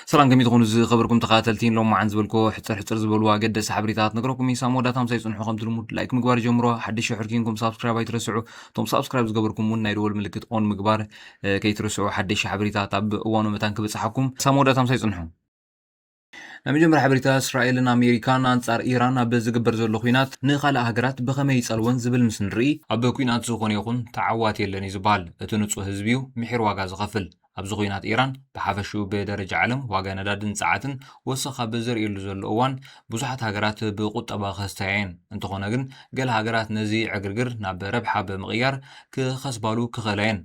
ሰላም፣ ከመይ ትኾኑ ዝኸበርኩም ተኸታተልቲ? ሎማዓንቲ ዝበልኩዎ ሕፅር ሕፅር ዝበሉ ኣገደስቲ ሓበሬታት ነግረኩም እዩ። ሳም ወዳእታ ምሳይ ፅንሑ፣ ከምቲ ልሙድ ላይክ ምግባር ጀምሮ፣ ሓድሽ ሕርኪንኩም ሳብስክራይብ ኣይትረስዑ። እቶም ሳብስክራይብ ዝገበርኩም እውን ናይ ደወል ምልክት ኦን ምግባር እ፣ ከይትረስዑ፣ ሓድሽ ሓበሬታት ኣብ እዋኑ መታን ክብፅሓኩም። ሳም ወዳእታ ምሳይ ፅንሑ። ናይ መጀመርያ ሓበሬታ፣ እስራኤልን ኣሜሪካን ኣንጻር ኢራን ኣብ ዝግበር ዘሎ ኲናት ንኻልእ ሃገራት ብኸመይ ይጸልወን ዝብል ምስ ንርኢ፣ ኣብ ኲናት ዝኾነ ይኹን ተዓዋቲ የለን እዩ ዝበሃል። እቲ ንጹህ ህዝቢ እዩ ምሒር ዋጋ ዝኸፍል። ኣብዚ ኲናት ኢራን ብሓፈሽኡ ብደረጃ ዓለም ዋጋ ነዳድን ጸዓትን ወሰኻ ብዘርእየሉ ዘሎ እዋን ብዙሓት ሃገራት ብቁጠባ ክህስተያ እየን። እንተኾነ ግን ገለ ሃገራት ነዚ ዕግርግር ናብ ረብሓ ብምቕያር ክኸስባሉ ክኽእላ እየን።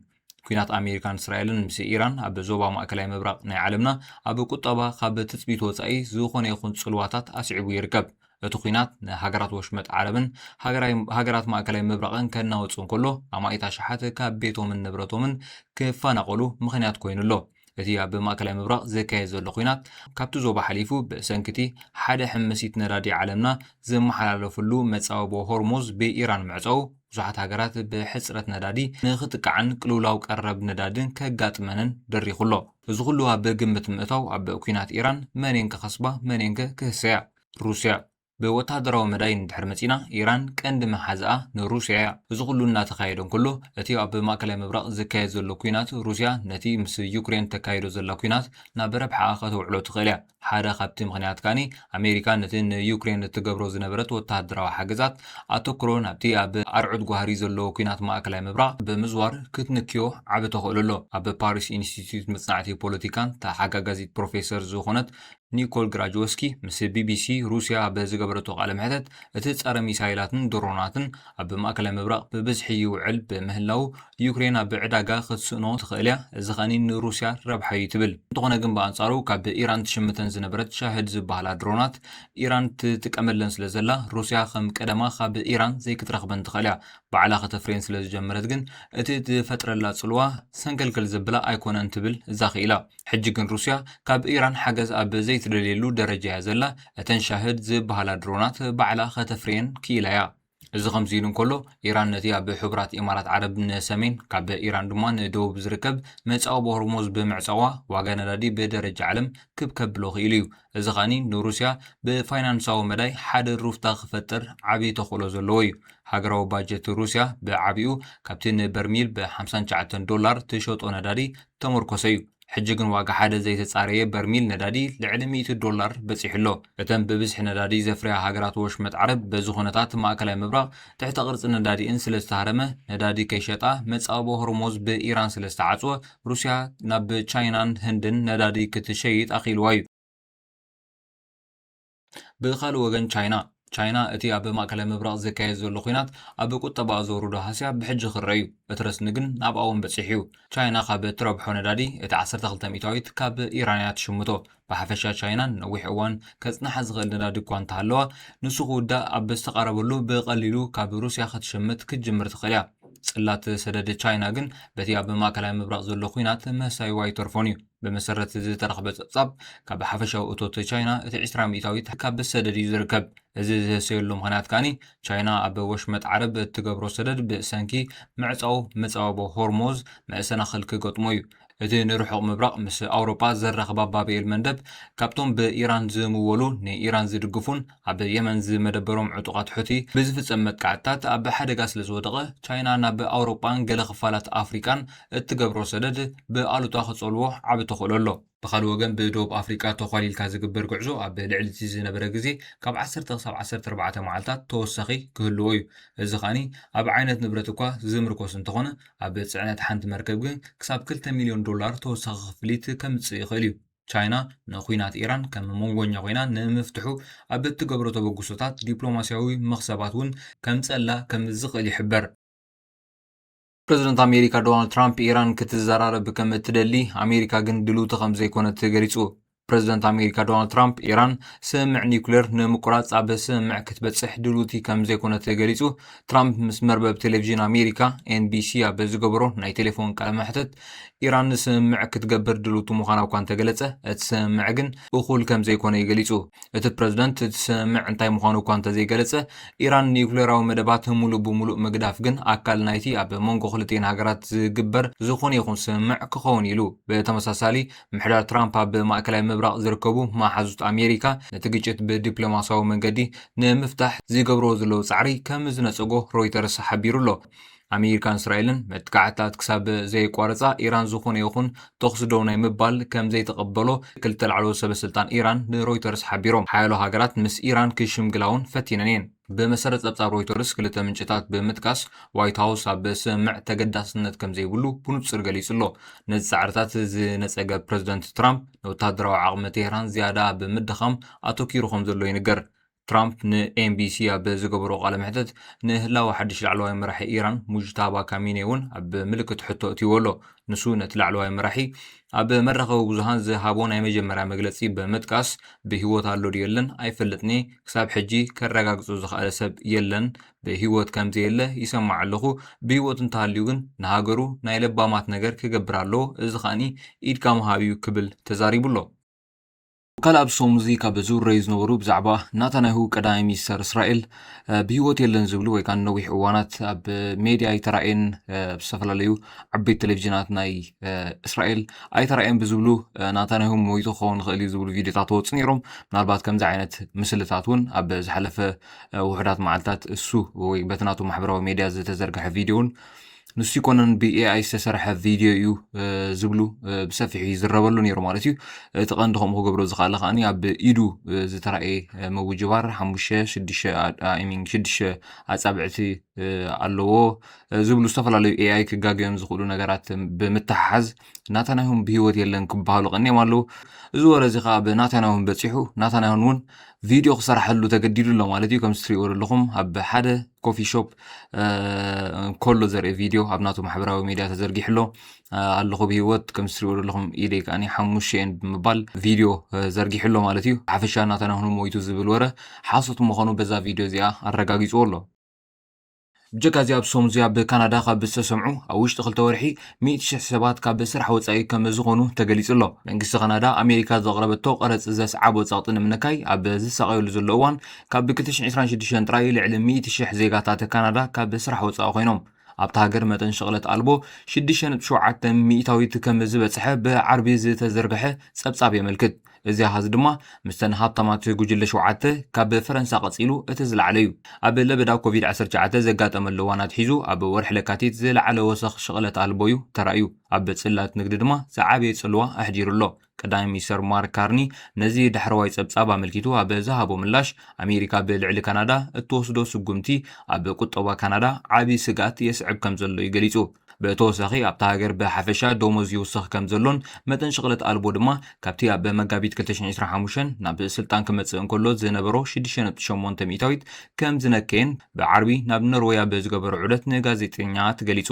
ኲናት ኣሜሪካን እስራኤልን ምስ ኢራን ኣብ ዞባ ማእከላይ ምብራቕ ናይ ዓለምና ኣብ ቁጠባ ካብ ትጽቢት ወጻኢ ዝኾነ ይኹን ጽልዋታት ኣስዒቡ ይርከብ። እቲ ኲናት ንሃገራት ወሽመጥ ዓረብን ሃገራይ-፣ ሃገራት ማእከላይ ምብራቕን ከናውጽ እንከሎ፣ ኣማኢት ኣሽሓት ካብ ቤቶምን ንብረቶምን ክፈናቐሉ ምኽንያት ኮይኑ ኣሎ። እቲ ኣብ ማእከላይ ምብራቕ ዝካየድ ዘሎ ኲናት፣ ካብቲ ዞባ ሓሊፉ ብሰንኪቲ ሓደ ሕምሲት ነዳዲ ዓለምና ዝመሓላለፈሉ መጻብቦ ሆርሙዝ ብኢራን ምዕጻው፣ ብዙሓት ሃገራት ብሕጽረት ነዳዲ ንኽጥቃዓን ቅልውላው ቀረብ ነዳድን ከጋጥመንን ደሪኹ ኣሎ። እዚ ኩሉ ኣብ ግምት ምእታው፣ ኣብ ኲናት ኢራን መን እየን ክኸስባ፣ መን እየን ከ ክህሰያ? ሩስያ። ብወተሃደራዊ መዳይ እንድሕር መጺና፣ ኢራን ቀንዲ መሓዝኣ ንሩስያ እያ። እዚ ኩሉ እናተኻየደ እንከሎ፣ እቲ ኣብ ማእከላይ ምብራቕ ዝካየድ ዘሎ ኲናት፣ ሩስያ ነቲ ምስ ዩክሬን ተካይዶ ዘላ ኲናት ናብ ረብሓኣ ከተውዕሎ ትኽእል እያ። ሓደ ካብቲ ምኽንያት ከኣኒ፣ ኣሜሪካ ነቲ ንዩክሬን እትገብሮ ዝነበረት ወተሃደራዊ ሓገዛት ኣተኩሮ ናብቲ ኣብ ኣርዑት ጓህሪ ዘለዎ ኲናት ማእከላይ ምብራቕ ብምዝዋር ክትንክዮ ዓቢ ተኽእሎ ኣሎ። ኣብ ፓሪስ ኢንስቲትዩት መጽናዕቲ ፖለቲካን ተሓጋጋዚት ፕሮፌሰር ዝኾነት ኒኮል ግራጅወስኪ ምስ ቢቢሲ ሩስያ ኣብ ዝገበረቶ ቃለ መሕተት፣ እቲ ጸረ ሚሳይላትን ድሮናትን ኣብ ማእከላይ ምብራቕ ብብዝሒ ይውዕል ብምህላዉ፣ ዩክሬን ኣብ ዕዳጋ ክትስእኖ ትኽእል እያ፣ እዚ ኸኣኒ ንሩስያ ረብሓ እዩ ትብል። እንተኾነ ግን ብኣንጻሩ ካብ ኢራን ትሽምተን ዝነበረት ሻህድ ዝበሃላ ድሮናት ኢራን ትጥቀመለን ስለ ዘላ፣ ሩስያ ከም ቀደማ ካብ ኢራን ዘይክትረኽበን ትኽእል እያ። ባዕላ ከተፍርየን ስለ ዝጀመረት ግን እቲ ዝፈጥረላ ጽልዋ ሰንከልከል ዘብላ ኣይኮነን ትብል እዛ ክኢላ። ሕጂ ግን ሩስያ ካብ ኢራን ሓገዝ ኣብ ዘይትደልየሉ ደረጃ እያ ዘላ። እተን ሻህድ ዝበሃላ ድሮናት ባዕላ ከተፍርየን ክኢላ እያ። እዚ ከምዚ ኢሉ እንከሎ፣ ኢራን ነቲ ኣብ ሕቡራት ኢማራት ዓረብ ንሰሜን፣ ካብ ኢራን ድማ ንደቡብ ዝርከብ መጻወቦ ሆርሙዝ ብምዕጻዋ፣ ዋጋ ነዳዲ ብደረጃ ዓለም ክብ ከብሎ ክኢሉ እዩ። እዚ ኸኣኒ ንሩስያ ብፋይናንሳዊ መዳይ ሓደ ሩፍታ ክፈጥር ዓቢ ተኽእሎ ዘለዎ እዩ። ሃገራዊ ባጀት ሩስያ ብዓቢኡ ካብቲ ንበርሚል ብ ሓምሳን ትሽዓተን ዶላር ትሸጦ ነዳዲ ተመርኮሰ እዩ። ሕጂ ግን ዋጋ ሓደ ዘይተጻረየ በርሚል ነዳዲ ልዕሊ ሚእቲ ዶላር በጺሑ ኣሎ። እተን ብብዝሒ ነዳዲ ዘፍርያ ሃገራት ወሽመጥ ዓረብ በዚ ኩነታት ማእከላይ ምብራቕ ትሕተ ቅርጺ ነዳዲእን ስለ ዝተሃረመ፣ ነዳዲ ከይሸጣ መጻብቦ ሆርሙዝ ብኢራን ስለ ዝተዓጽወ፣ ሩስያ ናብ ቻይናን ህንድን ነዳዲ ክትሸይጥ ኣኽኢልዋ እዩ። ብኻልእ ወገን ቻይና፣ ቻይና እቲ ኣብ ማእከላይ ምብራቕ ዝካየድ ዘሎ ኲናት ኣብ ቁጠባኣ ዘውርዶ ሃስያ ብሕጂ ክረአ እዩ። እቲ ረስኒ ግን ናብኣ እውን በጺሑ እዩ። ቻይና ካብ እትረብሖ ነዳዲ እቲ ዓሰርተ ክልተ ሚእታዊት ካብ ኢራን እያ ትሽምቶ። ብሓፈሻ ቻይና ነዊሕ እዋን ከጽንሓ ዝኽእል ነዳዲ እኳ እንተሃለዋ፣ ንሱ ክውዳእ ኣብ ዝተቓረበሉ ብቐሊሉ ካብ ሩስያ ክትሽምት ክትጅምር ትኽእል እያ። ጽላት ሰደድ ቻይና ግን በቲ ኣብ ማእከላይ ምብራቕ ዘሎ ኲናት ምህሳዩ ኣይተርፎን እዩ። ብመሰረት ዝተረኽበ ጸብጻብ፣ ካብ ሓፈሻዊ እቶት ቻይና እቲ ዕስራ ሚእታዊት ካብ ሰደድ እዩ ዝርከብ። እዚ ዝህሰየሉ ምኽንያት ከኣኒ፣ ቻይና ኣብ ወሽመጥ ዓረብ እትገብሮ ሰደድ ብሰንኪ ምዕጻው መጻብቦ ሆርሙዝ መሰናኽል ክገጥሞ እዩ። እቲ ንርሑቕ ምብራቕ ምስ ኣውሮጳ ዘራኽባ ባብ ኤል መንደብ፣ ካብቶም ብኢራን ዝምወሉ ንኢራን ዝድግፉን ኣብ የመን ዝመደበሮም ዕጡቓት ሑቲ ብዝፍጸም መጥቃዕትታት ኣብ ሓደጋ ስለ ዝወደቐ፣ ቻይና ናብ ኣውሮጳን ገለ ክፋላት ኣፍሪቃን እትገብሮ ሰደድ ብኣሉታ ክጸልዎ ዓቢ ተኽእሎ ኣሎ። ብኻልእ ወገን፣ ብደቡብ ኣፍሪቃ ተዃሊልካ ዝግበር ጉዕዞ ኣብ ልዕሊ እቲ ዝነበረ ግዜ ካብ ዓሰርተ ክሳብ ዓሰርተ ኣርባዕተ መዓልታት ተወሳኺ ክህልዎ እዩ። እዚ ኸኣኒ ኣብ ዓይነት ንብረት እኳ ዝምርኮስ እንተኾነ፣ ኣብ ጽዕነት ሓንቲ መርከብ ግን ክሳብ ክልተ ሚልዮን ዶላር ተወሳኺ ክፍሊት ከምጽእ ይኽእል እዩ። ቻይና ንኹናት ኢራን ከም መንጎኛ ኮይና ንምፍትሑ ኣብ እትገብሮ ተበግሶታት ዲፕሎማስያዊ መኽሰባት እውን ከምጸላ ከም ዝኽእል ይሕበር። ፕረዚደንት ኣሜሪካ ዶናልድ ትራምፕ፣ ኢራን ክትዘራረብ ከም እትደሊ፣ ኣሜሪካ ግን ድልውቲ ከም ዘይኮነት ገሊጹ። ፕረዚደንት ኣሜሪካ ዶናልድ ትራምፕ፣ ኢራን ስምምዕ ኒውክሌር ንምቁራጽ ኣብ ስምምዕ ክትበጽሕ ድልውቲ ከም ዘይኮነት ገሊጹ። ትራምፕ ምስ መርበብ ቴሌቪዥን ኣሜሪካ፣ ኤን ቢ ሲ፣ ኣብ ዝገበሮ ናይ ቴሌፎን ቃለ መሕተት፣ ኢራን ስምምዕ ክትገብር ድልውቲ ምዃና እኳ እንተገለጸ፣ እቲ ስምምዕ ግን እኹል ከም ዘይኮነ እዩ ገሊጹ። እቲ ፕረዚደንት፣ እቲ ስምምዕ እንታይ ምዃኑ እኳ እንተዘይገለጸ፣ ኢራን ኒውክሌራዊ መደባት ምሉእ ብምሉእ ምግዳፍ ግን ኣካል ናይቲ ኣብ መንጎ ክልቲኤን ሃገራት ዝግበር ዝኾነ ይኹን ስምምዕ ክኸውን ኢሉ። ብተመሳሳሊ፣ ምሕዳር ትራምፕ ኣብ ማእከላይ ምብራቕ ኢራቅ ዝርከቡ መሓዙት ኣሜሪካ ነቲ ግጭት ብዲፕሎማሲያዊ መንገዲ ንምፍታሕ ዝገብርዎ ዘለዉ ጻዕሪ ከም ዝነጸጎ ሮይተርስ ሓቢሩ ኣሎ። ኣሜሪካን እስራኤልን መጥቃዕትታት ክሳብ ዘየቋረጻ፣ ኢራን ዝኾነ ይኹን ተኹሲ ደው ናይ ምባል ከም ዘይተቐበሎ ክልተ ላዕለዎት ሰበስልጣን ኢራን ንሮይተርስ ሓቢሮም። ሓያሎ ሃገራት ምስ ኢራን ክሽምግላ እውን ፈቲነን እየን። ብመሰረት ጸብጻብ ሮይተርስ ክልተ ምንጭታት ብምጥቃስ፣ ዋይት ሃውስ ኣብ ስምምዕ ተገዳስነት ከም ዘይብሉ ብንጹር ገሊጹ ኣሎ። ነዚ ጻዕርታት ዝነጸገ ፕረዚደንት ትራምፕ፣ ንወታደራዊ ዓቕሚ ቴህራን ዝያዳ ብምድኻም ኣተኲሩ ከም ዘሎ ይንገር። ትራምፕ ንኤንቢሲ ኣብ ዝገበሮ ቃለ መሕተት፣ ንህላወ ሓድሽ ላዕለዋይ መራሒ ኢራን ሙጅታባ ካሚኔ እውን ኣብ ምልክት ሕቶ እትይዎ ኣሎ። ንሱ ነቲ ላዕለዋይ መራሒ ኣብ መራኸቢ ብዙሃን ዝሃቦ ናይ መጀመርያ መግለጺ ብምጥቃስ፣ ብህይወት ኣሎ ድዩ የለን ኣይፈልጥን እየ፣ ክሳብ ሕጂ ከረጋግጾ ዝኸኣለ ሰብ የለን። ብህይወት ከም ዘየለ ይሰማዕ ኣለኹ። ብህይወት እንተሃልዩ ግን ንሃገሩ ናይ ለባማት ነገር ክገብር ኣለዎ። እዚ ከኣኒ ኢድካ ምሃብ እዩ ክብል ተዛሪቡ ኣሎ። ካልእ ኣብ ሰሙዚ ካብ ዝውረዩ ዝነበሩ ብዛዕባ ናታንያሁ ቀዳማይ ሚኒስተር እስራኤል፣ እ፣ ብህይወት የለን ዝብሉ ወይ ከዓ ንነዊሕ እዋናት ኣብ ሜድያ ኣይተራእየን፣ እ፣ ኣብ ዝተፈላለዩ ዓበይቲ ቴሌቪዥናት ናይ፣ እ፣ እስራኤል ኣይተራእየን ብዝብሉ፣ እ፣ ናታንያሁ ሞይቱ ክኸውን ይኽእል እዩ ዝብሉ ቪድዮታት ተወፁ ነይሮም። ምናልባት ከምዚ ዓይነት ምስልታት እውን ኣብ ዝሓለፈ፣ እ፣ ውሑዳት መዓልታት እሱ ወይ በቲ ናቱ ማሕበራዊ ሜድያ ዝተዘርግሐ ቪድዮ እውን ንሱ ይኮነን ብኤኣይ ዝተሰርሐ ቪድዮ እዩ፣ እ፣ ዝብሉ፣ እ፣ ብሰፊሑ ይዝረበሉ ነይሩ ማለት እዩ። እቲ ቀንዲ ከምኡ ክገብሮ ዝኽኣለ ከኣኒ ኣብ ኢዱ፣ እ፣ ዝተራእየ፣ እ፣ ምውጅባር ሓሙሽተ፣ ሽዱሽተ፣ አ-፣ አ-፣ I mean፣ ሽዱሽተ ኣጻብዕቲ፣ እ፣ ኣለዎ፣ እ፣ ዝብሉ ዝተፈላለዩ ኤኣይ ክጋገዮም ዝኽእሉ ነገራት ብምትሓሓዝ ናታንያሁን ብህይወት የለን ክበሃሉ ቀኒዮም ኣለዉ። እዚ ወረ እዚ ከኣ ብናታንያሁን በጺሑ፣ ናታንያሁን እውን ቪድዮ ክሰርሓሉ ተገዲዱ ኣሎ ማለት እዩ። ከም ትሪእዎ ዘለኹም ኣብ ሓደ ኮፊ ሾፕ፣ እ፣ ከሎ ዘርኢ ቪድዮ ኣብ ናቱ ማሕበራዊ ሚድያ ተዘርጊሑ ኣሎ። እ፣ ኣለኹ ብህይወት፣ ከም ትሪእዎ ዘለኹም ኢደይ ከኣኒ ሓሙሽተ እየን ብምባል ቪድዮ፣ እ፣ ዘርጊሑ ኣሎ ማለት እዩ። ሓፈሻ ናታንያሁን ሞይቱ ዝብል ወረ ሓሶት ምዃኑ በዛ ቪድዮ እዚኣ ኣረጋጊጽዎ ኣሎ። ብጀካ እዚ ኣብ ሶምዚ ኣብ ካናዳ ካብ ዝተሰምዑ ኣብ ውሽጢ ክልተ ወርሒ ሚእቲ ሽሕ ሰባት ካብ ስራሕ ወጻኢ ከም ዝኾኑ ተገሊጹ ኣሎ። መንግስቲ ካናዳ ኣሜሪካ ዘቕረበቶ ቀረጽ ዘስዓቦ ጸቕጢ ንምንካይ ኣብ ዝሳቐየሉ ዘሎ እዋን ካብ ክልተ ሽሕን ዕስራን ሽዱሽተን ጥራይ ልዕሊ ሚእቲ ሽሕ ዜጋታት ካናዳ ካብ ስራሕ ወጻኢ ኮይኖም። ኣብታ ሃገር መጠን ሽቕለት ኣልቦ ሽዱሽተ ነጥቢ ሸውዓተ ሚእታዊት ከም ዝበጽሐ ብዓርቢ ዝተዘርግሐ ጸብጻብ የመልክት። እዚ ኣሃዝ ድማ ምስተን ሃብታማት ጉጅለ ሸውዓተ ካብ ፈረንሳ ቀጺሉ እቲ ዝለዓለ እዩ። ኣብ ለበዳ ኮቪድ ዓሰርተ ትሽዓተ ዘጋጠመሉ እዋን ኣትሒዙ ኣብ ወርሒ ለካቲት ዝለዓለ ወሰኽ ሽቕለት ኣልቦ እዩ ተራእዩ። ኣብ ጽላት ንግዲ ድማ ዝዓበየ ጽልዋ ኣሕዲሩ ኣሎ። ቀዳማይ ሚኒስተር ማርክ ካርኒ ነዚ ዳሕረዋይ ጸብጻብ ኣመልኪቱ ኣብ ዝሃቦ ምላሽ፣ ኣሜሪካ ብልዕሊ ካናዳ እትወስዶ ስጉምቲ ኣብ ቁጠባ ካናዳ ዓቢ ስግኣት የስዕብ ከም ዘሎ እዩ ገሊጹ። ብተወሳኺ ኣብታ ሃገር ብሓፈሻ ደሞዝ ይውስኽ ከም ዘሎን መጠን ሽቕለት ኣልቦ ድማ ካብቲ ኣብ መጋቢት ክልተ ሽሕን ዕስራን ሓሙሽተን ናብ ስልጣን ክመጽእ እንከሎ ዝነበሮ ሽዱሽተ ነጥቢ ሸሞንተ ሚእታዊት ከም ዝነከየን ብዓርቢ ናብ ኖርወይ ኣብ ዝገበሮ ዑደት ንጋዜጠኛታት ገሊጹ።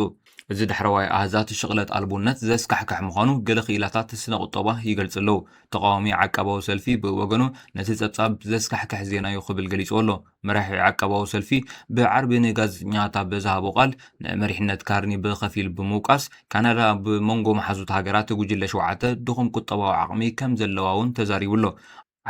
እዚ ዳሕረዋይ ኣሃዛት ሽቕለት ኣልቦነት ዘስካሕክሕ ምዃኑ ገለ ክኢላታት ስነ ቁጠባ ይገልጹ ኣለዉ። ተቓዋሚ ዓቃባዊ ሰልፊ ብወገኑ ነቲ ጸብጻብ ዘስካሕክሕ ዜና እዩ ክብል ገሊጹ ኣሎ። መራሒ ዓቃባዊ ሰልፊ ብዓርቢ ንጋዜጠኛታት ኣብ ዝሃቦ ቃል፣ ንመሪሕነት ካርኒ ብኸፊል ብምውቃስ፣ ካናዳ ኣብ መንጎ መሓዙት ሃገራት ጉጅለ ሸውዓተ ድኹም ቁጠባዊ ዓቕሚ ከም ዘለዋ እውን ተዛሪቡ ኣሎ።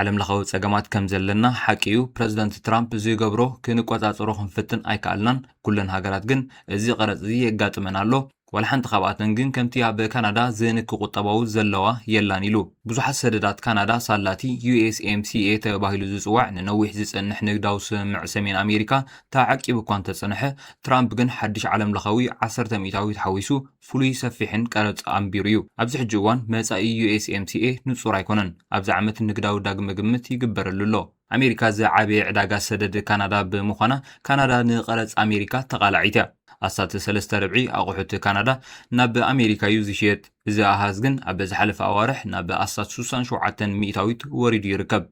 ዓለምለኻዊ ጸገማት ከም ዘለና ሓቂ እዩ። ፕረዚደንት ትራምፕ ዝገብሮ ክንቆጻጸሮ ክንፍትን ኣይከኣልናን። ኩለን ሃገራት ግን እዚ ቀረጽ እዚ የጋጥመን ኣሎ። ዋላ ሓንቲ ካብኣተን ግን ከምቲ ኣብ ካናዳ ዝንኪ ቁጠባዊ ዘለዋ የላን ኢሉ። ብዙሓት ሰደዳት ካናዳ ሳላቲ ዩ ኤስ ኤም ሲ ኤ ተባሂሉ ዝጽዋዕ ንነዊሕ ዝጸንሕ ንግዳዊ ስምምዕ ሰሜን ኣሜሪካ ተዓቂቡ እኳ እንተጸንሐ፣ ትራምፕ ግን ሓድሽ ዓለምለኻዊ ዓሰርተ ሚእታዊት ሓዊሱ ፍሉይ ሰፊሕን ቀረጽ ኣንቢሩ እዩ። ኣብዚ ሕጂ እዋን መጻኢ ዩ ኤስ ኤም ሲ ኤ ንጹር ኣይኮነን። ኣብዚ ዓመት ንግዳዊ ዳግመ ግምት ይግበረሉ ኣሎ። ኣሜሪካ ዝዓበየ ዕዳጋ ሰደድ ካናዳ ብምዃና፣ ካናዳ ንቐረጽ ኣሜሪካ ተቓላዒት እያ። ኣስታት ሰለስተ ርብዒ ኣቑሑት ካናዳ ናብ ኣሜሪካ እዩ ዝሽየጥ። እዚ ኣሃዝ ግን ኣብ ዝሓለፈ ኣዋርሕ ናብ ኣስታት ሱሳን ሸውዓተን ሚእታዊት ወሪዱ ይርከብ።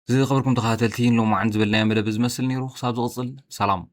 ዝኸበርኩም ተኸታተልቲ፣ ንሎማዓንቲ ዝበልናዮ መደብ ዝመስል ነይሩ። ክሳብ ዝቕጽል፣ ሰላም።